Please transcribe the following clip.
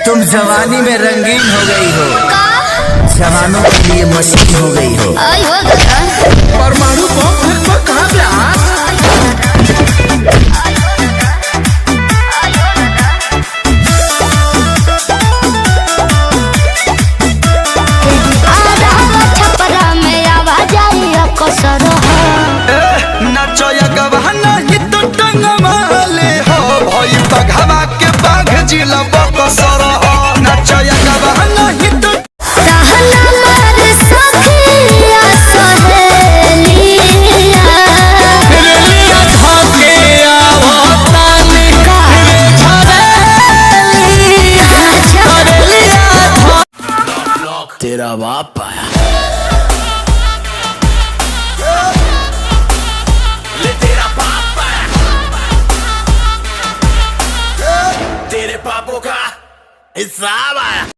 तुम जवानी में रंगीन हो गई हो, जवानों के लिए मशीन हो गई हो। आई हो दादा। परमाणु बम फेंकबा कहाँ ब्यास? छपरा में आवाज आई कसर हो। नचया गवाह नहीं तो टंगमाले हो, भई बघवा के बाघ जिला बकसर हो। नचया गवाह नहीं तो कहना मार सखिया सहेलिया। रेलिया धके आवतानी रे झरेलिया, रेलिया। तेरा बाप आया। ले तेरा पापा, तेरे पापों का हिसाब आया।